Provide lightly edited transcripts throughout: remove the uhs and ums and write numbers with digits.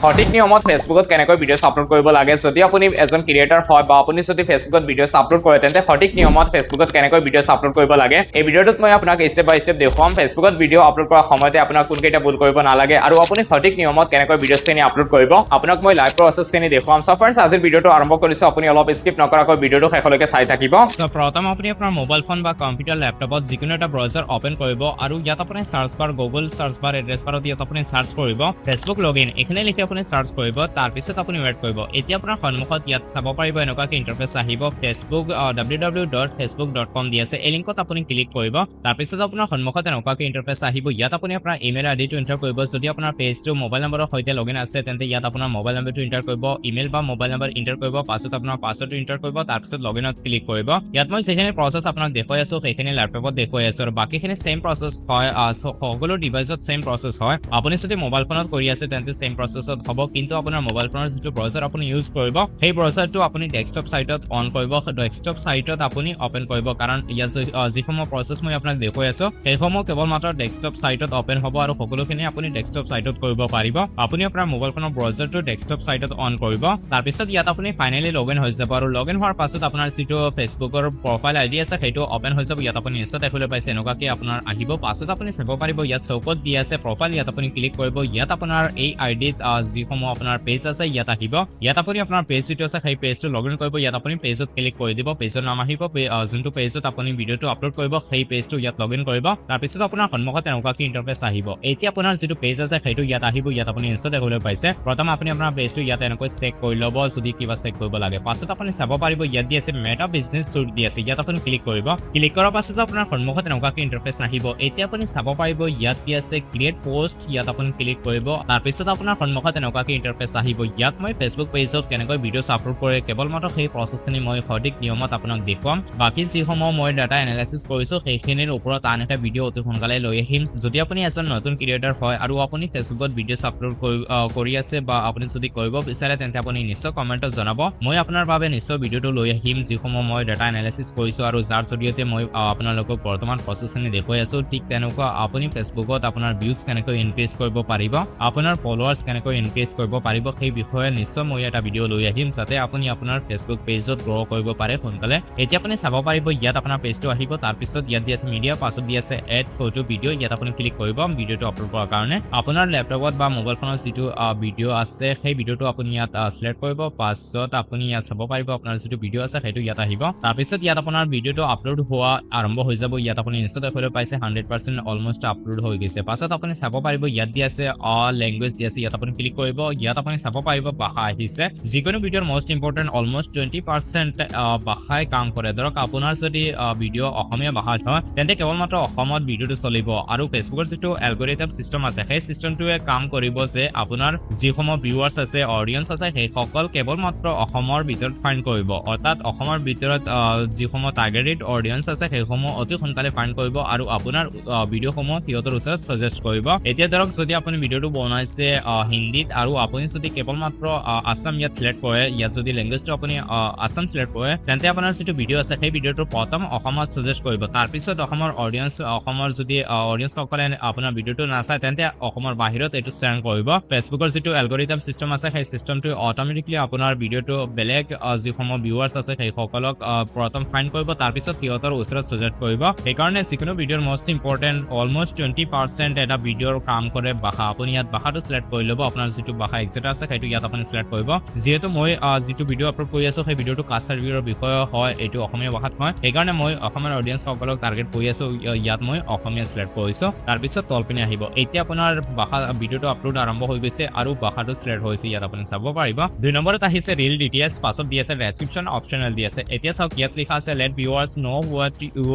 সঠিক নিয়মত ফেচবুকত কেনেকৈ ভিডিঅ'ছ আপলোড কৰিব লাগে? যদি আপুনি এজন ক্ৰিয়েটাৰ হয় বা আপুনি যদি ফেচবুকত ভিডিঅ'ছ আপলোড কৰে, তেন্তে সঠিক নিয়মত ফেচবুকত কেনেকৈ ভিডিঅ'ছ আপলোড কৰিব লাগে, এই ভিডিঅ'টোত মই আপোনাক ষ্টেপ বাই ষ্টেপ দেখুৱাম। ফেচবুকত ভিডিঅ' আপলোড কৰাৰ সময়তে আপোনাক কোনকেইটা ভুল কৰিব নালাগে আৰু আপুনি সঠিক নিয়মত কেনেকৈ ভিডিঅ'ছখিনি আপলোড কৰিব, আপোনাক মই লাইভ প্ৰচেছখিনি দেখুৱাম। চ' ফ্ৰেণ্ডছ, আজিৰ ভিডিঅ'টো আৰম্ভ কৰিছোঁ। আপুনি অলপ স্কিপ নকৰাকৈ ভিডিঅ'টো শেষলৈকে চাই থাকিব। চ' প্ৰথম আপুনি আপোনাৰ মোবাইল ফোন বা কম্পিউটাৰ, লেপটপত যিকোনো এটা ব্ৰাউজাৰ অপেন কৰিব আৰু ইয়াত আপুনি search bar, Google search bar, address বাৰত ইয়াত আপুনি চাৰ্চ কৰিব ফেচবুক লগ ইন। এইখিনি লিখি আপুনি চাৰ্চ কৰিব। তাৰপিছত আপুনি ৱেইট কৰিব। এতিয়া আপোনাৰ সন্মুখত ইয়াত চাব পাৰিব, এনেকুৱাকৈ ইণ্টাৰফেচ আহিব। ফেচবুক www.facebook.com দি আছে। এই লিংকত আপুনি ক্লিক কৰিব। তাৰপিছত আপোনাৰ সন্মুখত এনেকুৱাকৈ ইণ্টাৰফেচ আহিব। ইয়াত আপুনি আপোনাৰ ইমেইল আই ডিটো এণ্টাৰ কৰিব। যদি আপোনাৰ পেজটো মোবাইল নম্বৰৰ সৈতে লগ ইন আছে, তেন্তে ইয়াত আপোনাৰ মোবাইল নম্বৰটো এণ্টাৰ কৰিব। ইমেইল বা মোবাইল নম্বৰ এণ্টাৰ কৰিব। পাছত আপোনাৰ পাছৱৰ্ডটো এণ্টাৰ কৰিব। তাৰপিছত লগ ইনত ক্লিক কৰিব। ইয়াত মই যিখিনি প্ৰচেছ আপোনাক দেখুৱাই আছো, সেইখিনি লেপটপত দেখুৱাই আছো আৰু বাকীখিনি ছেম প্ৰচেছ হয়। সকলো ডিভাইচত ছেম প্ৰচেছ হয়। আপুনি যদি মোবাইল ফোনত কৰি আছে, তেন্তে ছেম প্ৰচেছত হ'ব। কিন্তু আপোনাৰ মোবাইল ফোনৰ যিটো ব্ৰাউজাৰ আপুনি ইউজ কৰিব, সেই ব্ৰাউজাৰটো আপুনি ডেস্কটপ চাইটত অন কৰিব, ডেস্কটপ চাইটত আপুনি অপেন কৰিব। কাৰণ ইয়াত যিসমূহ প্ৰচেছ মই আপোনাক দেখুৱাই আছো, সেইসমূহ কেৱল মাত্ৰ ডেস্কটপ চাইটত অপেন হ'ব আৰু সকলোখিনি আপুনি ডেস্কটপ চাইটত কৰিব পাৰিব। আপুনি আপোনাৰ মোবাইল ফোনৰ ব্ৰাউজাৰটো ডেস্কটপ চাইটত অন কৰিব। তাৰপিছত ইয়াত আপুনি ফাইনেলি লগ ইন হৈ যাব আৰু লগ ইন হোৱাৰ পাছত আপোনাৰ যিটো ফেচবুকৰ প্ৰফাইল আই ডি আছে, সেইটো অপেন হৈ যাব। ইয়াত আপুনি নিশ্চয় দেখিবলৈ পাইছে, এনেকুৱাকে আপোনাৰ আহিব। পাছত আপুনি চাব পাৰিব, ইয়াত চৌকত দি আছে প্ৰফাইল। ইয়াত আপুনি ক্লিক কৰিব। ইয়াত আপোনাৰ এই আই ডিত যিসমূহ আপোনাৰ পেজ আছে, ইয়াত আহিব। ইয়াত আপুনি আপোনাৰ পেজ যিটো আছে, সেই পেজটো লগ ইন কৰিব। ইয়াত আপুনি পেজত ক্লিক কৰি দিব। পেজৰ নাম আহিব। যোনটো পেজত আপুনি ভিডিঅ'টো আপলোড কৰিব, সেই পেজটো ইয়াত লগ ইন কৰিব। তাৰপিছত আপোনাৰ সন্মুখত এনেকুৱাকে ইণ্টাৰফেচ আহিব। এতিয়া আপোনাৰ যিটো পেজ আছে, সেইটো ইয়াত আহিব। ইয়াত আপুনি নিশ্চয় দেখিবলৈ পাইছে। প্ৰথম আপুনি আপোনাৰ পেজটো ইয়াত এনেকৈ চেক কৰি ল'ব, যদি কিবা চেক কৰিব লাগে। পাছত আপুনি চাব পাৰিব, ইয়াত দি আছে মেটা বিজনেছ চুইট দি আছে। ইয়াত আপুনি ক্লিক কৰিব। ক্লিক কৰাৰ পাছত আপোনাৰ সন্মুখত এনেকুৱাকে ইণ্টাৰফেচ আহিব। এতিয়া আপুনি চাব পাৰিব, ইয়াত দি আছে ক্ৰিয়েট পষ্ট। ইয়াত আপুনি ক্লিক কৰিব। তাৰপিছত আপোনাৰ সন্মুখত এনেকুৱাকে ইণ্টাৰফেচ আহিব। ইয়াত মই ফেচবুক পেজত কেনেকৈ ভিডিঅ'ছ আপলোড কৰে, কেৱল মাত্ৰ সেই প্ৰচেছখিনি মই সঠিক নিয়মত আপোনাক দেখুৱাম। বাকী যিসমূহ মই ডাটা এনালাইচিছ কৰিছোঁ, সেইখিনিৰ ওপৰত আন এটা ভিডিঅ' অতি সোনকালে লৈ আহিম। যদি আপুনি এজন নতুন ক্ৰিয়েটাৰ হয় আৰু আপুনি ফেচবুকত ভিডিঅ'ছ আপলোড কৰি আছে বা আপুনি যদি কৰিব বিচাৰে, তেন্তে আপুনি নিশ্চয় কমেণ্টত জনাব। মই আপোনাৰ বাবে নিশ্চয় ভিডিঅ'টো লৈ আহিম, যিসমূহ মই ডাটা এনালাইচিছ কৰিছোঁ আৰু যাৰ জৰিয়তে মই আপোনালোকক বৰ্তমান প্ৰচেছখিনি দেখুৱাই আছোঁ। ঠিক তেনেকুৱা আপুনি ফেচবুকত আপোনাৰ ভিউজ কেনেকৈ ইনক্ৰিজ কৰিব পাৰিব, আপোনাৰ ফলোৱাৰ্ছ কেনেকৈ ইনক্ৰিজ কৰিব পাৰিব, সেই বিষয়ে নিশ্চয় মই এটা ভিডিঅ' লৈ আহিম, যাতে আপুনি আপোনাৰ ফেচবুক পেজত গ্ৰ' কৰিব পাৰে সোনকালে। এতিয়া আপুনি চাব পাৰিব, ইয়াত আপোনাৰ পেজটো আহিব। তাৰপিছত ইয়াত দি আছে মিডিয়া, পাছত দি আছে এড ফটো ভিডিঅ'। ইয়াত আপুনি ক্লিক কৰিব ভিডিঅ'টো আপলোড কৰাৰ কাৰণে। আপোনাৰ লেপটপত বা মোবাইল ফোনত যিটো ভিডিঅ' আছে, সেই ভিডিঅ'টো আপুনি ইয়াত চিলেক্ট কৰিব। পাছত আপুনি ইয়াত চাব পাৰিব, আপোনাৰ যিটো ভিডিঅ' আছে, সেইটো ইয়াত আহিব। তাৰপিছত ইয়াত আপোনাৰ ভিডিঅ'টো আপলোড হোৱা আৰম্ভ হৈ যাব। ইয়াত আপুনি নিশ্চয় দেখিবলৈ পাইছে, 100% অলমষ্ট আপলোড হৈ গৈছে। পাছত আপুনি চাব পাৰিব, ইয়াত দি আছে অল লেংগুৱেজ দি আছে। ইয়াত আপুনি ক্লিক কৰিব। ইয়াত আপুনি চাব পাৰিব, ভাষা আহিছে। যিকোনো ভিডিঅ'ৰ মষ্ট ইম্পৰ্টেণ্ট অলমষ্ট 20% ভাষাই কাম কৰে। ধৰক আপোনাৰ যদি ভিডিঅ' অসমীয়া ভাষাত হয়, তেন্তে কেৱল মাত্ৰ অসমত ভিডিঅ'টো চলিব আৰু ফেচবুকৰ যিটো এলগৰিথম চিষ্টেম আছে, সেই চিষ্টেমটোৱে কাম কৰিব যে আপোনাৰ যিসমূহ ভিউৱাৰ্ছ আছে, অডিয়েঞ্চ আছে, সেইসকল কেৱল মাত্ৰ অসমৰ ভিতৰত ফাইণ্ড কৰিব। অৰ্থাৎ অসমৰ ভিতৰত যিসমূহ টাৰ্গেটেড অডিয়েঞ্চ আছে, সেইসমূহ অতি সোনকালে ফাইণ্ড কৰিব আৰু আপোনাৰ ভিডিঅ'সমূহ সিহঁতৰ ওচৰত ছাজেষ্ট কৰিব। এতিয়া ধৰক যদি আপুনি ভিডিঅ'টো বনাইছে হিন্দীত আৰু আপুনি যদি কেৱল মাত্ৰ আছাম ইয়াত চিলেক্ট কৰে, ইয়াত যদি লেংগুৱেজটো আপুনি আছাম চিলেক্ট কৰে, তেন্তে আপোনাৰ যিটো ভিডিঅ' আছে, সেই ভিডিঅ'টো প্ৰথম অসমত ছাজেষ্ট কৰিব। তাৰপিছত অসমৰ অডিয়েঞ্চ, অসমৰ যদি অডিয়েঞ্চসকলে আপোনাৰ ভিডিঅ'টো নাচায়, তেন্তে অসমৰ বাহিৰত এইটো শ্বেয়াৰ কৰিব। ফেচবুকৰ যিটো এলগৰিথম চিষ্টেম আছে, সেই চিষ্টেমটো অট'মেটিকলি আপোনাৰ ভিডিঅ'টো বেলেগ যিসমূহ ভিউৱাৰ্ছ আছে, সেইসকলক প্ৰথম ফাইণ্ড কৰিব, তাৰপিছত সিহঁতৰ ওচৰত ছাজেষ্ট কৰিব। সেইকাৰণে যিকোনো ভিডিঅ'ৰ মষ্ট ইম্পৰ্টেণ্ট অলমষ্ট 20% এটা ভিডিঅ'ৰ কাম কৰে ভাষা। আপুনি ইয়াত ভাষাটো চিলেক্ট কৰি ল'ব। আপোনাৰ যিটো ভাষা একজেক্ট আছে, সেইটো ইয়াত আপুনি চিলেক্ট কৰিব। যিহেতু মই যিটো ভিডিঅ' আপলোড কৰি আছো, সেই ভিডিঅ'টো কাষ্ট চাৰ্টিফিকেটৰ বিষয়ে হয়, এইটো অসমীয়া ভাষাত হয়, সেইকাৰণে মই অসমীয়া অডিয়েঞ্চসকলক টাৰ্গেট কৰি আছো। ইয়াত মই অসমীয়া চিলেক্ট কৰিছো। তাৰপিছত তলপিনে আহিব। এতিয়া আপোনাৰ ভাষা ভিডিঅ'টো আপলোড আৰম্ভ হৈ গৈছে আৰু ভাষাটো চিলেক্ট হৈছে। ইয়াত আপুনি চাব পাৰিব। দুই নম্বৰত আহিছে ৰিল ডিটেইলছ। পাছত দি আছে ডেছক্ৰিপশ্যন, অপশ্যনেল দি আছে। এতিয়া চাওক, ইয়াত লিখা আছে "Let viewers know what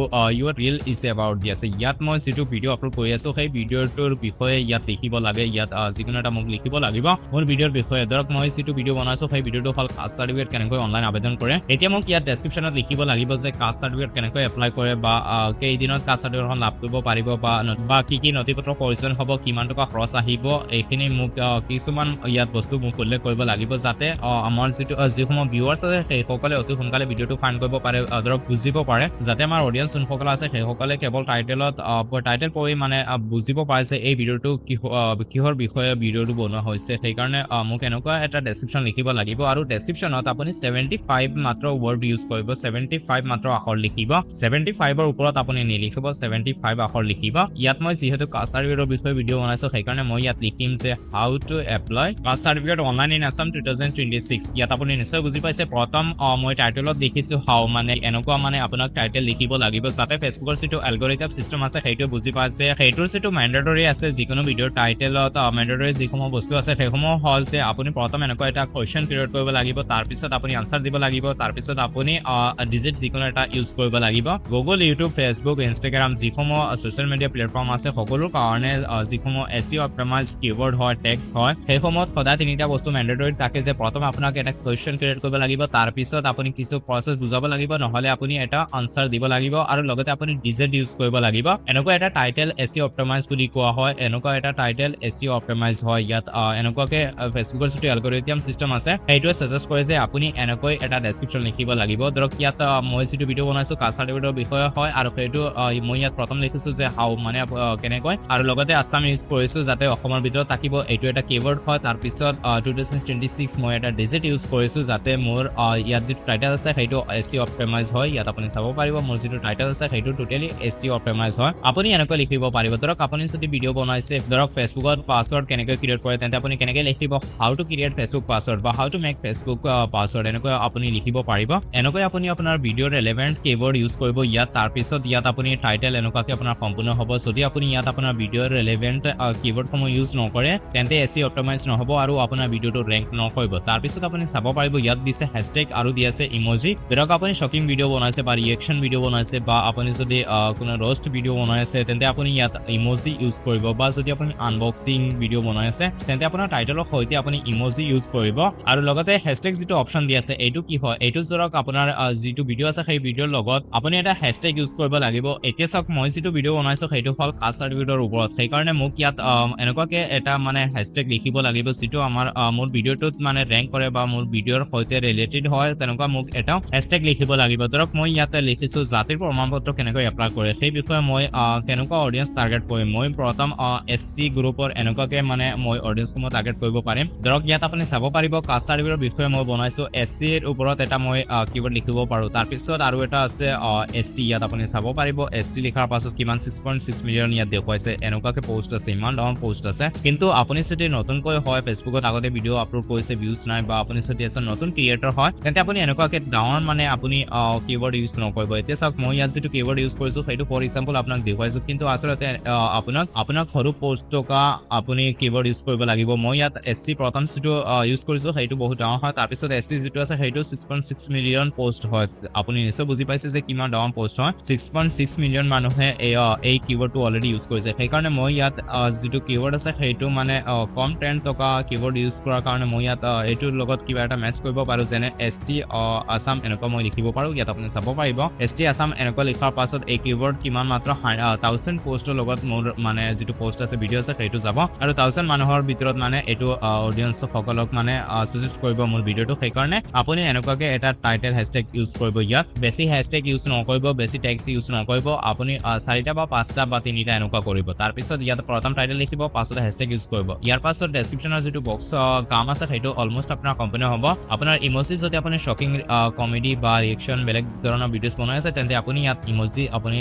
your reel is about" দি আছে। ইয়াত মই যিটো ভিডিঅ' আপলোড কৰি আছো, সেই ভিডিঅ'টোৰ বিষয়ে ইয়াত লিখিব লাগে। ইয়াত যিকোনো এটা মোক লিখিব লাগিব মোৰ ভিডিঅ'ৰ বিষয়ে। ধৰক মই যিটো ভিডিঅ' বনাইছো, সেই ভিডিঅ'টো হ'ল কাষ্ট চাৰ্টিফিকেট কেনেকৈ অনলাইন আবেদন কৰে। এতিয়া মোক ইয়াত ডেছক্ৰিপশ্যনত লিখিব লাগিব যে কাষ্ট চাৰ্টিফিকেট কেনেকৈ এপ্লাই কৰে বা কেইদিনত কাষ্ট চাৰ্টিফিকেটখন লাভ কৰিব পাৰিব বা কি কি নথি পত্ৰ প্ৰয়োজন হ'ব, কিমান টকা খৰচ আহিব, এইখিনি মোক কিছুমান ইয়াত বস্তু মোক উল্লেখ কৰিব লাগিব, যাতে আমাৰ যিসমূহ ভিউৱাৰ্ছ আছে, সেইসকলে অতি সোনকালে ভিডিঅ'টো ফাইণ্ড কৰিব পাৰে, ধৰক বুজিব পাৰে, যাতে আমাৰ অডিয়েঞ্চ যোনসকল আছে, সেইসকলে কেৱল টাইটেল পঢ়ি মানে বুজিব পাৰে যে এই ভিডিঅ'টো কিহৰ বিষয়ে ভিডিঅ'টো বনোৱা হৈছে। হৈছে, সেইকাৰণে মোক এনেকুৱা এটা ডেছক্ৰিপশ্যন লিখিব লাগিব। আৰু ডেছক্ৰিপশ্যনত আপুনি 75 মাত্ৰ ৱৰ্ড ইউজ কৰিব, 75 মাত্ৰ আখৰ লিখিব। 75ৰ ওপৰত আপুনি নিলিখিব, 75 আখৰ লিখিব। ইয়াত মই যিহেতু কাষ্ট চাৰ্টিফিকেটৰ বিষয়ে ভিডিঅ' বনাইছোঁ, সেইকাৰণে মই ইয়াত লিখিম যে "How to apply caste certificate online in Assam 2026"। ইয়াত আপুনি নিশ্চয় বুজি পাইছে, প্ৰথম মই টাইটেলত লিখিছোঁ হাউ, মানে এনেকুৱা মানে আপোনাক টাইটেল লিখিব লাগিব যাতে ফেচবুকৰ যিটো এলগৰিথম চিষ্টেম আছে, সেইটোৱে বুজি পায় যে সেইটোৰ যিটো মেণ্ডেটৰী আছে, যিকোনো ভিডিঅ'ৰ টাইটেলত মেণ্ডেটৰী যিসমূহ বস্তু আছে, সেইসমূহ হ'ল যে আপুনি প্ৰথম এনেকুৱা এটা কুৱেশ্যন ক্ৰিয়েট কৰিব লাগিব, তাৰপিছত আপুনি আনচাৰ দিব লাগিব, তাৰপিছত আপুনি ডিজিট যিকোনো এটা ইউজ কৰিব লাগিব। গুগল, ইউটিউব, ফেচবুক, ইনষ্টাগ্ৰাম, যিসমূহ ছ'চিয়েল মিডিয়া প্লেটফৰ্ম আছে, সকলো কাৰণে যিসমূহ এছইঅ' অপ্টিমাইজ কিৱৰ্ড হয়, টেক্সট হয়, সেইসমূহত সদায় তিনিটা বস্তু মেণ্ডেটৰী থাকে যে প্ৰথম আপোনাক এটা কুৱেশ্যন ক্ৰিয়েট কৰিব লাগিব, তাৰপিছত আপুনি কিছু প্ৰচেছ বুজাব লাগিব, নহ'লে আপুনি এটা আনচাৰ দিব লাগিব আৰু লগতে আপুনি ডিজিট ইউজ কৰিব লাগিব। এনেকুৱা এটা টাইটেল এছইঅ' অপ্টিমাইজ বুলি কোৱা হয়। এনেকুৱা এটা টাইটেল এছইঅ' অপ্টিমাইজ হয়। ইয়াত এনেকুৱাকে ফেচবুকৰ যিটো এলগৰিথম চিষ্টেম আছে, সেইটোৱে ছাজেষ্ট কৰে যে আপুনি এনেকৈ এটা ডেছক্ৰিপশ্যন লিখিব লাগিব। ধৰক ইয়াত মই যিটো ভিডিঅ' বনাইছোঁ, কাষ্ট চাৰ্টিফিকেটৰ বিষয়ে হয় আৰু সেইটো মই ইয়াত প্ৰথম লিখিছোঁ যে হাউ, মানে কেনেকৈ আৰু লগতে আছাম ইউজ কৰিছোঁ যাতে অসমৰ ভিতৰত থাকিব, এইটো এটা কিৱৰ্ড হয়। তাৰপিছত 2026 মই এটা ডিজিট ইউজ কৰিছোঁ যাতে মোৰ ইয়াত যিটো টাইটেল আছে, সেইটো এছইঅ' অপ্টিমাইজ হয়। ইয়াত আপুনি চাব পাৰিব, মোৰ যিটো টাইটেল আছে, সেইটো টোটেলি এছইঅ' অপ্টিমাইজ হয়। আপুনি এনেকৈ লিখিব পাৰিব। ধৰক আপুনি যদি ভিডিঅ' বনাইছে, ধৰক ফেচবুকত পাছৱৰ্ড কেনেকৈ ক্ৰিয়েট কৰে, তেন্তে আপুনি কেনেকৈ লিখিব? "How to create Facebook password" বা "How to make Facebook password", এনেকৈ আপুনি লিখিব পাৰিব। এনেকৈ আপুনি আপোনাৰ ভিডিঅ'ৰ ৰেলেভেণ্ট কিৱৰ্ড ইউজ কৰিব ইয়াত। তাৰপিছত ইয়াত আপুনি টাইটেল এনেকুৱাকৈ আপোনাৰ সম্পূৰ্ণ হ'ব। যদি আপুনি ইয়াত আপোনাৰ ভিডিঅ'ৰ ৰেলেভেণ্ট কিৱৰ্ডসমূহ ইউজ নকৰে, তেন্তে এছইঅ' অপ্টিমাইজ নহ'ব আৰু আপোনাৰ ভিডিঅ'টো ৰেংক নকৰিব। তাৰপিছত আপুনি চাব পাৰিব, ইয়াত দিছে হেছটেগ আৰু দি আছে ইমজি। ধৰক আপুনি শ্বকিং ভিডিঅ' বনাইছে বা ৰিয়েকশ্যন ভিডিঅ' বনাইছে বা আপুনি যদি কোনো ৰ'ষ্ট ভিডিঅ' বনাই আছে, তেন্তে আপুনি ইয়াত ইমজি ইউজ কৰিব। বা যদি আপুনি আনবক্সিং ভিডিঅ' বনাই আছে, তেন্তে আপোনাৰ টাইটেলৰ সৈতে আপুনি ইমজি ইউজ কৰিব। আৰু লগতে হেছটেগ যিটো অপশ্যন দি আছে, এইটো কি হয়? এইটো ধৰক আপোনাৰ যিটো ভিডিঅ' আছে, সেই ভিডিঅ'ৰ লগত আপুনি এটা হেছটেগ ইউজ কৰিব লাগিব। এতিয়া চাওক, মই যিটো ভিডিঅ' বনাইছোঁ, সেইটো হ'ল কাষ্ট চাৰ্টিফিকেটৰ ওপৰত। সেইকাৰণে মোক ইয়াত এনেকুৱাকে এটা মানে হেছটেগ লিখিব লাগিব যিটো আমাৰ মোৰ ভিডিঅ'টোত মানে ৰেংক কৰে বা মোৰ ভিডিঅ'ৰ সৈতে ৰিলেটেড হয়, তেনেকুৱা মোক এটা হেছটেগ লিখিব লাগিব। ধৰক মই ইয়াতে লিখিছোঁ জাতিৰ প্ৰমাণপত্ৰ কেনেকৈ এপ্লাই কৰে। সেই বিষয়ে মই কেনেকুৱা অডিয়েঞ্চ টাৰ্গেট কৰিম? মই প্ৰথম এছচি গ্ৰুপৰ এনেকুৱাকে মানে মই অডিয়েঞ্চসমূহ টাৰ্গেট কৰিব পাৰিম। ধৰক ইয়াত আপুনি চাব পাৰিব, কাষ্ট চাৰ্টিফিকেটৰ বিষয়ে মই বনাইছোঁ, এছচিৰ ওপৰত এটা মই কিৱৰ্ড লিখিব পাৰোঁ। তাৰপিছত আৰু এটা আছে এছটি। ইয়াত আপুনি চাব পাৰিব, এছটি লিখাৰ পাছত কিমান 6.6 মিলিয়ন ইয়াত দেখুৱাইছে। এনেকুৱাকে পষ্ট আছে, ইমান ডাঙৰ পষ্ট আছে। কিন্তু আপুনি যদি নতুনকৈ হয়, ফেচবুকত আগতে ভিডিঅ' আপলোড কৰিছে, ভিউজ নাই, বা আপুনি যদি এজন নতুন ক্ৰিয়েটৰ হয়, তেন্তে আপুনি এনেকুৱাকে ডাঙৰ মানে আপুনি কিৱৰ্ড ইউজ নকৰিব। এতিয়া চাওক, মই ইয়াত যিটো কিৱৰ্ড ইউজ কৰিছোঁ, সেইটো ফৰ এক্সাম্পল আপোনাক দেখুৱাইছোঁ। কিন্তু আচলতে আপোনাক সৰু পষ্ট থকা আপুনি কিৱৰ্ড ইউজ কৰিব লাগিব। মই ইয়াত এছচি প্ৰথম যিটো ইউজ কৰিছোঁ, সেইটো বহুত ডাঙৰ হয়। তাৰপিছত এছটি যিটো আছে, সেইটো 6.6 মিলিয়ন পষ্ট হয়। আপুনি নিশ্চয় বুজি পাইছে যে কিমান ডাঙৰ পষ্ট হয়। 6.6 মিলিয়ন মানুহে এই কিৱৰ্ডটো অলৰেডি ইউজ কৰিছে। সেইকাৰণে মই ইয়াত যিটো কিৱৰ্ড আছে, সেইটো মানে কম ট্ৰেণ্ড থকা কিৱৰ্ড ইউজ কৰাৰ কাৰণে মই ইয়াত এইটোৰ লগত কিবা এটা মেচ কৰিব পাৰোঁ, যেনে এছটি আছাম এনেকুৱা মই লিখিব পাৰোঁ। ইয়াত আপুনি চাব পাৰিব, এছটি আছাম এনেকুৱা লিখাৰ পাছত এই কিৱৰ্ড কিমান মাত্ৰ 1000 পষ্টৰ লগত মোৰ মানে যিটো পষ্ট আছে, ভিডিঅ' আছে, সেইটো যাব আৰু 1000 মানুহৰ ভিতৰত মানে এইটো অডিয়েঞ্চসকলক মানে ছাজেষ্ট কৰিব মোৰ ভিডিঅ'টো। সেইকাৰণে আপুনি এনেকুৱাকে এটা টাইটেল হেছটেগ ইউজ কৰিব। ইয়াত বেছি হেছটেগ ইউজ নকৰিব, বেছি টেগছ ইউজ নকৰিব। আপুনি চাৰিটা বা পাঁচটা বা তিনিটা এনেকুৱা কৰিব। তাৰপিছত ইয়াত প্ৰথম টাইটেল লিখিব, পাছত হেছটেগ ইউজ কৰিব। ইয়াৰ পাছত ডেছক্ৰিপশ্যনৰ যিটো বক্স কাম আছে, সেইটো অলমষ্ট আপোনাৰ কম্পেনী হ'ব। আপোনাৰ ইমজি, যদি আপুনি শ্বকিং, কমেডি বা ৰিয়েকশ্যন বেলেগ ধৰণৰ ভিডিঅ'ছ বনাই আছে, তেন্তে আপুনি ইয়াত ইমজি আপুনি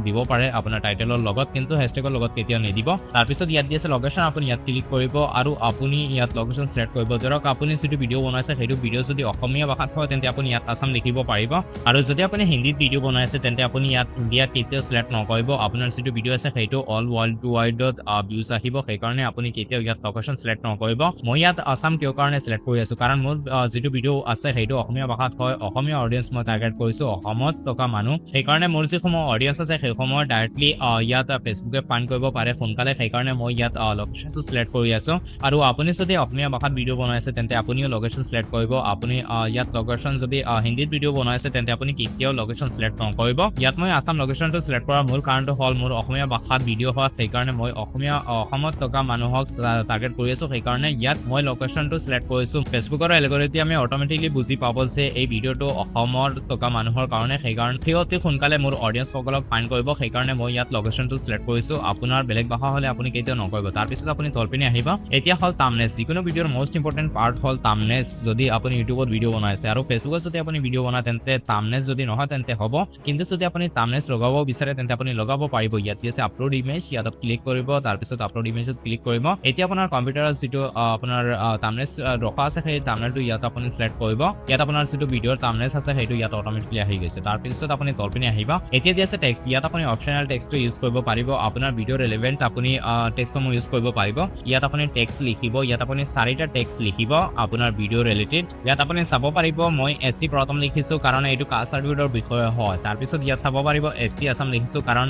দিব পাৰে আপোনাৰ টাইটেলৰ লগত, কিন্তু হেছটেগৰ লগত কেতিয়াও নিদিব। তাৰপিছত ইয়াত দি আছে লোকেশ্যন। আপুনি ইয়াত ক্লিক কৰিব আৰু আপুনি ইয়াত লোকেশ্যন চিলেক্ট কৰিব। ধৰক আপুনি যিটো ভিডিঅ' বনাইছে, সেইটো ভিডিঅ' যদি অসমীয়া ভাষাত হয়, তেন্তে আপুনি ইয়াত আছাম লিখিব পাৰিব। আৰু যদি আপুনি হিন্দীত ভিডিঅ' বনাই আছে, তেন্তে আপুনি ইয়াত ইণ্ডিয়া কেতিয়াও চিলেক্ট নকৰিব। আপোনাৰ যিটো ভিডিঅ' আছে, সেইটো অল ৱৰ্ল্ড ৱাইডত ভিউজ আহিব। সেইকাৰণে আপুনি কেতিয়াও ইয়াত লোকেশ্যন চিলেক্ট নকৰিব। মই ইয়াত আছাম কিয় কাৰণে চিলেক্ট কৰি আছোঁ? কাৰণ মোৰ যিটো ভিডিঅ' আছে, সেইটো অসমীয়া ভাষাত হয়। অসমীয়া অডিয়েঞ্চ মই টাৰ্গেট কৰিছোঁ, অসমত থকা মানুহ। সেইকাৰণে মোৰ যিসমূহ অডিয়েঞ্চ আছে, সেইসমূহ ডাইৰেক্টলি ইয়াত ফেচবুকে ফাইণ্ড কৰিব পাৰে সোনকালে। সেইকাৰণে মই ইয়াত লোকেশ্যনটো চিলেক্ট কৰি আছোঁ। আৰু আপুনি যদি অসমীয়া ভাষাত ভিডিঅ' বনাইছে, তেন্তে আপুনিও লোকেশ্যন চিলেক্ট কৰিব। আপুনি ইয়াত লোকেশ্যন যদি হিন্দীত ভিডিঅ' বনাইছে, তেন্তে আপুনি কেতিয়াও লোকেশ্যন চিলেক্ট নকৰিব। ইয়াত মই আছাম লোকেশ্যনটো চিলেক্ট কৰাৰ মূল কাৰণটো হ'ল মোৰ অসমীয়া ভাষাত ভিডিঅ' হোৱা। সেইকাৰণে মই অসমীয়া, অসমত থকা মানুহক টাৰ্গেট কৰি আছোঁ। সেইকাৰণে ইয়াত মই লোকেশ্যনটো চিলেক্ট কৰিছোঁ। ফেচবুকৰ এলগৰিথমে অট'মেটিকলি বুজি পাব যে এই ভিডিঅ'টো অসমত থকা মানুহৰ কাৰণে। সেইকাৰণে সি অতি সোনকালে মোৰ অডিয়েঞ্চসকলক ফাইণ্ড কৰিব। সেইকাৰণে মই ইয়াত লোকেশ্যনটো চিলেক্ট কৰিছোঁ। আপোনাৰ বেলেগ ভাষা হ'লে আপুনি কেতিয়াও নকৰিব। তাৰপিছত আপুনি তলপিনে আহিব। এতিয়া হ'ল থাম্বনেইল। যিকোনো ভিডিঅ'ৰ মষ্ট ইম্পৰ্টেণ্ট পাৰ্ট হ'ল থাম্বনেইলছ। যদি আপুনি ইউটিউবত ভিডিঅ' বনাইছে আৰু ফেচবুকত যদি আপুনি ভিডিঅ' বনায়, তেন্তে থাম্বনেইলছ যদি নহয় তেন্তে হ'ব, কিন্তু যদি আপুনি থাম্বনেইলছ লগাব বিচাৰে, তেন্তে আপুনি লগাব পাৰিব। ইয়াত দি আছে আপলোড ইমেজ, ইয়াত ক্লিক কৰিব। তাৰপিছত আপলোড ইমেজত ক্লিক কৰিব। এতিয়া আপোনাৰ কম্পিউটাৰত যিটো আপোনাৰ থাম্বনেইলছ ৰখা আছে, সেই থাম্বনেইলটো ইয়াত আপুনি চিলেক্ট কৰিব। ইয়াত আপোনাৰ যিটো ভিডিঅ'ৰ থাম্বনেইলছ আছে, সেইটো ইয়াত অট'মেটিকলি আহি গৈছে। তাৰপিছত আপুনি তলপিনে আহিব। এতিয়া দি আছে টেক্সট। ইয়াত আপুনি অপশ্যনেল টেক্সটটো ইউজ কৰিব পাৰিব। আপোনাৰ ভিডিঅ' ৰিলেভেণ্ট আপুনি টেক্সটসমূহ ইউজ কৰিব পাৰিব। ইয়াত আপুনি টেক্সট লিখিব। ইয়াত আপুনি চাৰিটা টেক্সট লিখিব আপোনাৰ ভিডিঅ' ৰিলেটেড। ইয়াত আপুনি চাব পাৰিব, মই এছ চি প্ৰথম লিখিছোঁ, কাৰণ এইটো কাষ্ট চাৰ্টিফিকেটৰ বিষয়ে হয়। তাৰপিছত ইয়াত চাব পাৰিব, এছ টি আছাম লিখিছোঁ, কাৰণ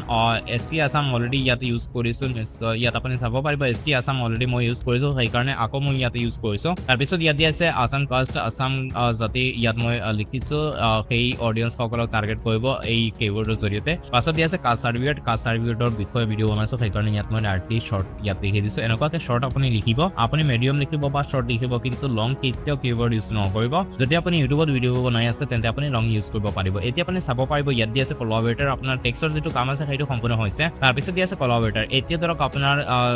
এছ চি আছাম অলৰেডি ইয়াত ইউজ কৰিছোঁ। নিশ্চয় ইয়াত আপুনি চাব পাৰিব, এছ টি আছাম অলৰেডি মই ইউজ কৰিছোঁ, সেইকাৰণে আকৌ মই ইয়াতে ইউজ কৰিছোঁ। তাৰপিছত ইয়াত দি আছে আছাম কাষ্ট, আছাম জাতি ইয়াত মই লিখিছোঁ। সেই অডিয়েঞ্চসকলক টাৰ্গেট কৰিব এই কিৱৰ্ডৰ জৰিয়তে। পাছত দি আছে কাষ্ট চাৰ্টিফিকেট। কাষ্ট চাৰ্টিফিকেটৰ বিষয়ে ভিডিঅ' বনাইছোঁ, সেইকাৰণে ইয়াত মই ডাইৰেক্টলি শ্বৰ্ট ইয়াত লিখি দিছোঁ। এনেকুৱাকৈ শ্বৰ্ট আপুনি লিখিব। আপুনি মিডিয়াম লিখিব বা শ্বৰ্ট লিখিব, কিন্তু লং কেতিয়াও কিৱৰ্ড ইউজ নকৰিব। যদি আপুনি ইউটিউবত ভিডিঅ' বনাই আছে, তেন্তে আপুনি লং ইউজ কৰিব পাৰিব। এতিয়া আপুনি চাব পাৰিব, ইয়াত দি আছে কলাবৰেটৰ। আপোনাৰ টেক্সৰ যিটো কাম আছে, সেইটো সম্পূৰ্ণ হৈছে। তাৰপিছত দি আছে কলাবৰেটৰ। এতিয়া ধৰক আপোনাৰ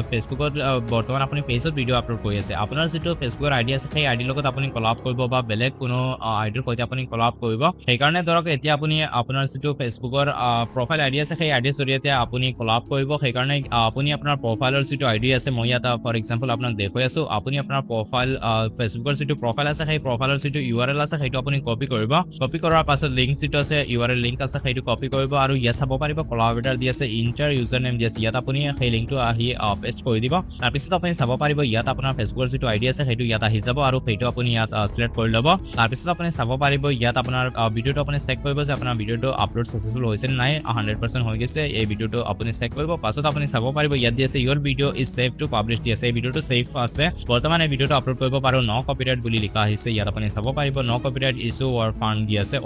ফেচবুকত বৰ্তমান আপুনি পেজত ভিডিঅ' আপলোড কৰি আছে। আপোনাৰ যিটো ফেচবুকৰ আইডি আছে, সেই আইডিৰ লগত আপুনি কলাব কৰিব বা বেলেগ কোনো আইডিৰ সৈতে আপুনি কলাব কৰিব। সেইকাৰণে ধৰক এতিয়া আপুনি আপোনাৰ যিটো ফেচবুকৰ প্ৰফাইল আইডি আছে, সেই আইডিৰ জৰিয়তে আপুনি কলাব কৰিব। সেইকাৰণে আপুনি আপোনাৰ প্ৰফাইলৰ যিটো আইডি আছে, মই ইয়াত ফৰ এক্সাম্পল আপোনাক দেখুৱাই আছোঁ। আপুনি আপোনাৰ প্ৰফাইল, ফেচবুকৰ যিটো প্ৰফাইল আছে, সেই প্ৰফাইলৰ যিটো ইউআৰএল আছে, সেইটো আপুনি কপি কৰিব। কপি কৰাৰ পাছত লিংক যিটো আছে, ইউআৰএল লিংক আছে, সেইটো কপি কৰিব আৰু ইয়াত চাব পাৰিব, কলাবৰেটৰ দি আছে, ইণ্টাৰ ইউজাৰ নেম দি আছে। ইয়াত আপুনি সেই লিংকটো আহি পেষ্ট কৰি দিব। তাৰপিছত আপুনি চাব পাৰিব, ইয়াত আপোনাৰ ফেচবুকৰ যিটো আইডি আছে, সেইটো ইয়াত আহি যাব আৰু সেইটো আপুনি ইয়াত চিলেক্ট কৰি ল'ব। তাৰপিছত আপুনি চাব পাৰিব, ইয়াত আপোনাৰ ভিডিঅ'টো আপুনি চেক কৰিব যে আপোনাৰ ভিডিঅ'টো আপলোড ছাকচেছফুল হৈছে নে নাই। 100% হৈ গৈছে। এই ভিডিঅ'টো আপুনি চেক কৰিব। পাছত আপুনি চাব পাৰিব, ইয়াত দি আছে "Your video is safe to publish" দি আছে। এই ভিডিঅ'টো ছেফ আছে, বৰ্তমান এই ভিডিঅ'টো আপলোড কৰিব পাৰোঁ। ন কপিৰাইট বুলি লিখা আহিছে। ইয়াত আপুনি চাব পাৰিব, "No copyright issue were found" দি আছে।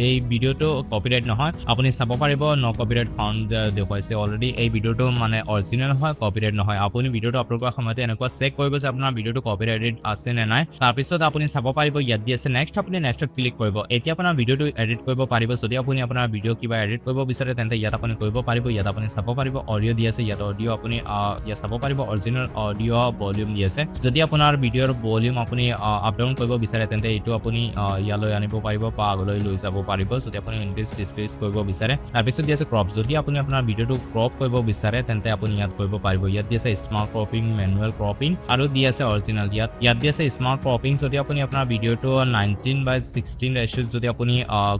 এই ভিডিঅ'টো কপিৰাইট নহয়। আপুনি চাব পাৰিব, ন কপিৰাইট ফাউণ্ড দেখুৱাইছে অলৰেডি। এই ভিডিঅ'টো মানে অৰিজিনেল হয়, কপিৰাইট নহয়। আপুনি ভিডিঅ'টো আপলোড কৰাৰ সময়তে এনেকুৱা চেক কৰিব যে আপোনাৰ ভিডিঅ'টো কপিৰাইটেড আছে নে নাই। তাৰপিছত আপুনি চাব পাৰিব, ইয়াত দি আছে নেক্সট। আপুনি নেক্সটত ক্লিক কৰিব। এতিয়া আপোনাৰ ভিডিঅ'টো এডিট কৰিব পাৰিব। যদি আপুনি আপোনাৰ ভিডিঅ' কিবা এডিট কৰিব বিচাৰে, তেন্তে ইয়াত আপুনি কৰিব পাৰিব। ইয়াত আপুনি চাব পাৰিব, অডিঅ' দি আছে। ইয়াত অডিঅ' আপুনি ইয়াত চাব পাৰিব, অৰিজিনেল অডিঅ' ভলিউম দি আছে। যদি আপোনাৰ ভিডিঅ'ৰ ভলিউম আপুনি আপ ডাউন কৰিব বিচাৰে, তেন্তে এইটো আপুনি ইয়ালৈ আনিব পাৰিব বা আগলৈ লৈ যাব পাৰিব, যদি আপুনি ইনক্ৰিজ ডিক্ৰিজ কৰিব বিচাৰে। তাৰপিছত দি আছে ক্ৰপ। যদি আপুনি আপোনাৰ ভিডিঅ'টো ক্ৰপ কৰিব বিচাৰে, তেন্তে আপুনি ইয়াত কৰিব পাৰিব। ইয়াত দি আছে স্মাৰ্ট ক্ৰপিং, মেনুৱেল ক্ৰপিং আৰু দি আছে অৰিজিনেল। ইয়াত দি আছে স্মাৰ্ট ক্ৰপিং। যদি আপুনি আপোনাৰ ভিডিঅ'টো 19:16 ৰেচিঅ'ত যদি আপুনি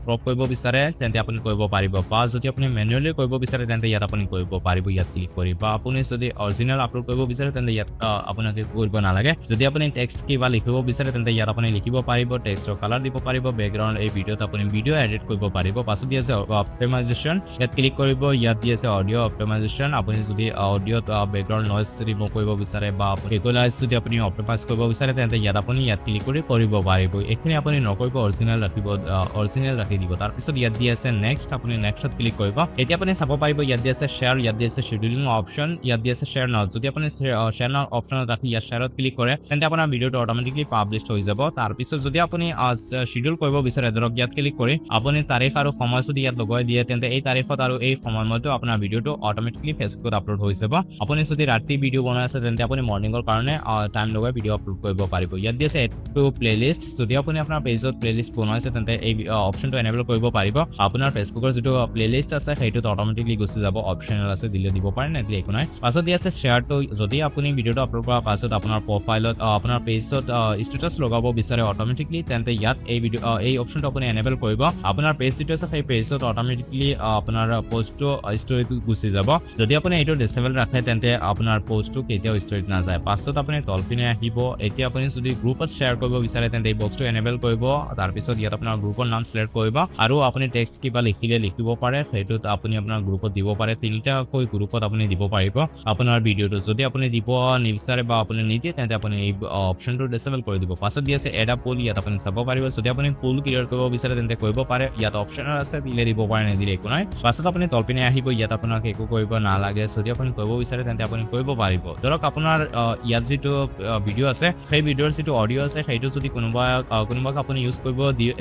ক্ৰপ কৰিব বিচাৰে, তেন্তে আপুনি কৰিব পাৰিব। বা যদি আপুনি মেনুৱেলি কৰিব বিচাৰে, তেন্তে ইয়াত আপুনি কৰিব পাৰিব ইয়াত ক্লিক কৰি। বা আপুনি যদি অৰিজিনেল আপলোড কৰিব বিচাৰে, তেন্তে ইয়াত আপোনাক একো কৰিব নালাগে। যদি আপুনি টেক্সট কিবা লিখিব বিচাৰে, তেন্তে ইয়াত আপুনি লিখিব পাৰিব, টেক্সটৰ কালাৰ দিব পাৰিব, বেকগ্ৰাউণ্ড। এই ভিডিঅ'ত আপুনি ভিডিঅ' এডিট কৰিব পাৰিব। পাছত দি আছে অপ্টিমাইজেশ্যন। ইয়াত ক্লিক কৰিব। ইয়াত দি আছে অডিঅ' অপ্টিমাইজেশ্যন। আপুনি যদি অডিঅ'ত বেকগ্ৰাউণ্ড নইজ ৰিমুভ কৰিব বিচাৰে বা ইকুৱেলাইজ যদি আপুনি অপ্টিমাইজ কৰিব বিচাৰে, তেন্তে ইয়াত আপুনি ইয়াত ক্লিক কৰি কৰিব পাৰিব। এইখিনি আপুনি নকৰিব, অৰিজিনেল ৰাখিব, অৰিজিনেল ৰাখি দিব। তাৰপিছত ইয়াত দি আছে নেক্সট। আপুনি নেক্সটত ক্লিক কৰিব। এতিয়া আপুনি চাব পাৰিব, ইয়াত দি আছে শ্বেয়াৰ, ইয়াত দি আছে শ্বেডিউলিং অপশ্যন, ইয়াত দি আছে শ্বেয়াৰ নাও। যদি আপুনি শ্বেয়াৰ নাও অপশ্যনত ৰাখি ইয়াত শ্বেয়াৰত ক্লিক কৰে, তেন্তে আপোনাৰ ভিডিঅ'টো অট'মেটিকলি পাব্লিছ হৈ যাব। তাৰপিছত যদি আপুনি শ্বেডিউল কৰিব বিচাৰে, ধৰক ইয়াত ক্লিক কৰি আপুনি তাৰিখ আৰু সময় যদি ইয়াত লগাই দিয়ে, তেন্তে এই তাৰিখত আৰু এই সময়মতে আপোনাৰ ভিডিঅ'টো অট'মেটিকলি ফেচবুকত আপলোড হৈ যাব। আপুনি যদি ৰাতি ভিডিঅ' বনাই আছে, তেন্তে আপুনি মৰ্ণিঙৰ কাৰণে টাইম লগাই ভিডিঅ' আপলোড কৰিব পাৰিব। ইয়াত দি আছে এড টু প্লেলিষ্ট। যদি আপুনি আপোনাৰ পেজত প্লেলিষ্ট বনাইছে, তেন্তে এই অপশ্যনটো এনেবল কৰিব পাৰিব। আপোনাৰ ফেচবুকৰ যিটো প্লেলিষ্ট আছে, সেইটোত অট'মেটিকলি গুচি যাব। অপশ্যনেল আছে, দিলে দিব পাৰে, নিদিলে একো নাই। পাছত দি আছে শ্বেয়াৰটো। যদি আপুনি ভিডিঅ'টো আপলোড কৰাৰ পাছত আপোনাৰ প্ৰফাইলত, আপোনাৰ পেজত ষ্টেটাছ লগাব বিচাৰে অট'মেটিকলি, তেন্তে ইয়াত এই ভিডিঅ' এই অপশ্যনটো আপুনি এনেবল কৰিব। আপোনাৰ পেজ যিটো আছে, সেই পেজত অট'মেটিকলি আপোনাৰ পষ্টটো ষ্টৰিটো গুচি যাব। যদি আপুনি এইটো ডিচেবল ৰাখে, তেন্তে আপোনাৰ পষ্টটো কেতিয়াও ষ্টৰিত নাযায়। পাছত আপুনি তলপিনে আহিব। এতিয়া আপুনি যদি গ্ৰুপত শ্বেয়াৰ কৰিব বিচাৰে, তেন্তে এই বক্সটো এনেবল কৰিব। তাৰপিছত ইয়াত আপোনাৰ গ্ৰুপৰ নাম চিলেক্ট কৰিব আৰু আপুনি টেক্সট কিবা লিখিলে লিখিব পাৰে। সেইটোত আপুনি আপোনাৰ গ্ৰুপত দিব পাৰে। তিনিটাকৈ গ্ৰুপত আপুনি দিব পাৰিব আপোনাৰ ভিডিঅ'টো। যদি আপুনি দিব নিবিচাৰে বা আপুনি নিদিয়ে, তেন্তে আপুনি এই অপশ্যনটো ডিচেবল কৰি দিব। পাছত দি আছে এড আ পোল। ইয়াত আপুনি চাব পাৰিব, যদি আপুনি পোল ক্ৰিয়েট কৰিব বিচাৰে, তেন্তে কৰিব পাৰে। ইয়াত অপশ্যনেল আছে, দিলে দিব পাৰে, নিদিলে একো নাই। পাছত আপুনি তলপিনে আহিব। ইয়াত আপোনাক একো কৰিব নালাগে। যদি আপুনি কৰিব বিচাৰে, তেন্তে আপুনি কৰিব পাৰিব। ধৰক আপোনাৰ ইয়াত যিটো ভিডিঅ' আছে, সেই ভিডিঅ'ৰ যিটো অডিঅ' আছে, সেইটো যদি কোনোবাক আপুনি ইউজ কৰিব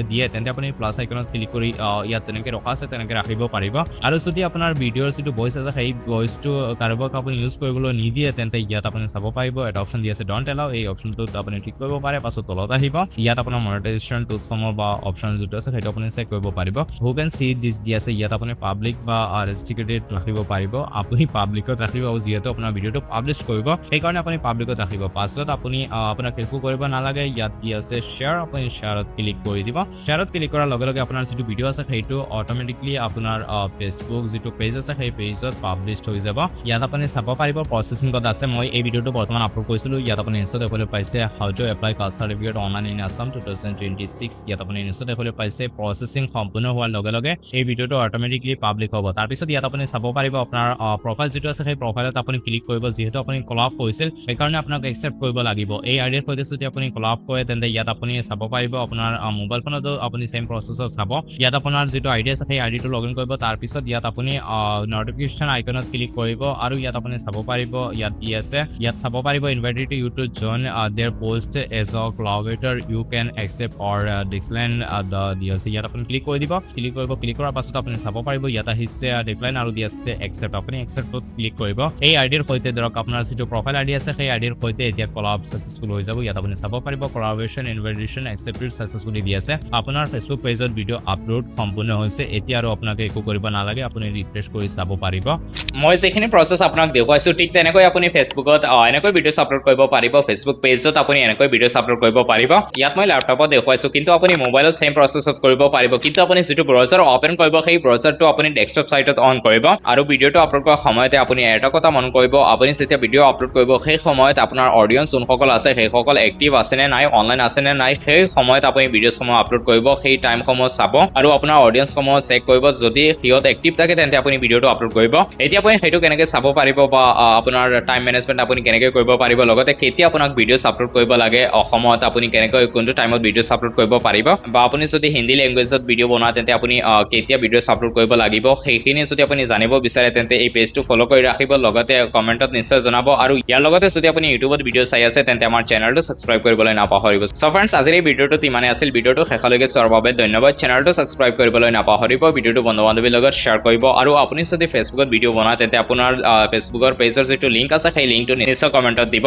দিয়ে, তেন্তে আপুনি প্লাছ আইকনত ক্লিক কৰি ইয়াত যেনেকৈ ৰখা আছে, তেনেকৈ ৰাখিব পাৰিব। আৰু যদি আপোনাৰ ভিডিঅ'ৰ যিটো ভইচ আছে, সেই ভইচটো কাৰোবাক আপুনি ইউজ কৰিবলৈ নিদিয়ে, তেন্তে ইয়াত আপুনি চাব পাৰিব, এটা অপশ্যন দি আছে don't allow. এই অপশ্যনটোত আপুনি ক্লিক কৰিব পাৰে। পাছত তলত আহিব, ইয়াত আপোনাৰ মনিটাইজেশ্যন টুলছসমূহ বা অপশ্যন যিটো আছে, সেইটো আপুনি চেক কৰিব পাৰিব। "Who can see this" দি আছে, ইয়াত আপুনি পাব্লিক বা ৰেষ্ট্ৰিক্টেড ৰাখিব পাৰিব। আপুনি পাব্লিকত ৰাখিব আৰু যিহেতু আপোনাৰ ভিডিঅ'টো পাব্লিছ কৰিব, সেইকাৰণে আপুনি পাব্লিকত ৰাখিব। পাছত আপুনি আপোনাক একো কৰিব নালাগে। ইয়াত দি আছে শ্বেয়াৰ, আপুনি শ্বেয়াৰত ক্লিক কৰি দিব। শ্বেয়াৰত ক্লিক কৰাৰ লগে লগে আপোনাৰ যিটো ভিডিঅ' আছে, সেইটো অট'মেটিকলি আপোনাৰ ফেচবুক যিটো পেজ আছে, সেই পেজত পাব্লিছ হৈ যাব। ইয়াত আপুনি চাব পাৰিব, প্ৰচেছিঙত আছে। মই এই ভিডিঅ'টো বৰ্তমান আপলোড কৰিছিলোঁ। ইয়াত আপুনি নিশ্চয় দেখিবলৈ পাইছে, "How to apply caste certificate online in Assam 2026"। ইয়াত আপুনি নিশ্চয় দেখিবলৈ পাইছে, প্ৰচেছিং সম্পূৰ্ণ হোৱাৰ লগে লগে এই ভিডিঅ'টো অট'মেটিকলি পাব্লিক হ'ব। তাৰপিছত ইয়াত আপুনি চাব পাৰিব, আপোনাৰ প্ৰফাইল যিটো আছে, সেই প্ৰফাইলত আপুনি ক্লিক কৰিব। যিহেতু আপুনি কলাব কৰিছিল, সেইকাৰণে আপোনাক একচেপ্ট কৰিব লাগিব। এই আইডিৰ সৈতে যদি আপুনি কলাব কৰে, তেন্তে ইয়াত আপুনি চাব পাৰিব। আপোনাৰ মোবাইল ফোনতো আপুনি ছেম প্ৰচেছত চাব। ইয়াত আপোনাৰ যিটো আইডি আছে, সেই আইডিটো লগ ইন কৰিব। তাৰপিছত ইয়াত আপুনি নটিফিকেশ্যন আইকনত ক্লিক কৰিব আৰু ইয়াত আপুনি চাব পাৰিব, ইয়াত দি আছে, ইয়াত চাব পাৰিব, "Invited you to join their post as a collaborator. You can accept or decline the" দি আছে। ইয়াত আপুনি ক্লিক কৰি দিব। ক্লিক কৰিব। ক্লিক কৰাৰ পাছত আপুনি চাব পাৰিব, ইয়াত আহিছে ডিক্লাইন আৰু দি আছে একচেপ্ট। আপুনি একচেপ্টত ক্লিক কৰিব। এই আইডিৰ সৈতে, ধৰক আপোনাৰ যিটো প্ৰফাইল আইডি আছে, সেই আইডিৰ সৈতে এতিয়া কলাব ছাকচেছফুল হৈ যাব। ইয়াত আপুনি চাব পাৰিব, "কলাবৰেশ্যন ইনভাইটেশ্যন একচেপ্টেড ছাকচেছফুলি" দি আছে। আপোনাৰ ফেচবুক পেজত ভিডিঅ' আপলোড সম্পূৰ্ণ হৈছে। এতিয়া আৰু আপোনাক একো কৰিব নালাগে। আপুনি ৰিফ্ৰেছ কৰি চাব পাৰিব। মই যিখিনি প্ৰচেছ আপোনাক দেখুৱাইছোঁ, ঠিক তেনেকৈ আপুনি ফেচবুকত এনেকৈ ভিডিঅ'ছ আপলোড কৰিব পাৰিব। ফেচবুক পেজত আপুনি এনেকৈ ভিডিঅ'ছ আপলোড কৰিব পাৰিব। ইয়াত মই লেপটপত দেখুৱাইছোঁ, কিন্তু আপুনি মোবাইলত ছেম প্ৰচেছত কৰিব পাৰিব। কিন্তু আপুনি যিটো ব্ৰাউজাৰ অ'পেন কৰিব, সেই ব্ৰাউজাৰটো আপুনি ডেস্কটপ চাইটত অন কৰিব। আৰু ভিডিঅ'টো আপলোড কৰাৰ সময়তে আপুনি এটা কথা মন কৰিব, আপুনি যেতিয়া ভিডিঅ' আপলোড কৰিব, সেই সময়ত আপোনাৰ অডিয়েঞ্চ যোনসকল আছে, সেইসকল এক্টিভ আছে নে নাই, অনলাইন আছে নে নাই, সেই সময়ত আপুনি ভিডিঅ'সমূহ আপলোড কৰিব। সেই টাইমসমূহ চাব আৰু আপোনাৰ অডিয়েঞ্চসমূহ চেক কৰিব। যদি সিহঁত এক্টিভ থাকে, তেন্তে আপুনি ভিডিঅ'টো আপলোড কৰিব। এতিয়া আপুনি সেইটো কেনেকৈ চাব পাৰিব বা আপোনাৰ টাইম মেনেজমেণ্ট আপুনি কেনেকৈ কৰিব পাৰিব, লগতে কেতিয়া আপোনাক ভিডিঅ'ছ আপলোড কৰিব লাগে, অসমত আপুনি কেনেকৈ কোনটো টাইমত ভিডিঅ'ছ আপলোড কৰিব পাৰিব, বা আপুনি যদি হিন্দী লেংগুৱেজত ভিডিঅ' বনোৱা, তেন্তে আপুনি কেতিয়া ভিডিঅ'ছ আপলোড কৰিব লাগিব, সেইখিনি যদি আপুনি জানিব বিচাৰে, তেন্তে এই পেজটো ফ'ল' কৰি ৰাখিব। লগতে কমেণ্টত নিশ্চয় জনাব। আৰু ইয়াৰ লগতে যদি আপুনি ইউটিউবত ভিডিঅ' চাই আছে, তেন্তে আমাৰ চেনেলটো ছাবস্ক্ৰাইব কৰিবলৈ নাপাহৰিব। চ' ফ্ৰেণ্ডছ, আজিৰ এই ভিডিঅ'টোত ইমানেই আছিল। ভিডিঅ'টো শেষলৈকে চোৱাৰ বাবে ধন্যবাদ। চেনেলটো ছাবস্ক্ৰাইব কৰিবলৈ নাপাহৰিব। ভিডিঅ'টো বন্ধু বান্ধৱীৰ লগত শ্বেয়াৰ কৰিব। আৰু আপুনি যদি ফেচবুকত ভিডিঅ' বনায়, তেন্তে আপোনাৰ ফেচবুকৰ পেজৰ যিটো লিংক আছে, সেই লিংকটো নিশ্চয় কমেণ্টত দিব।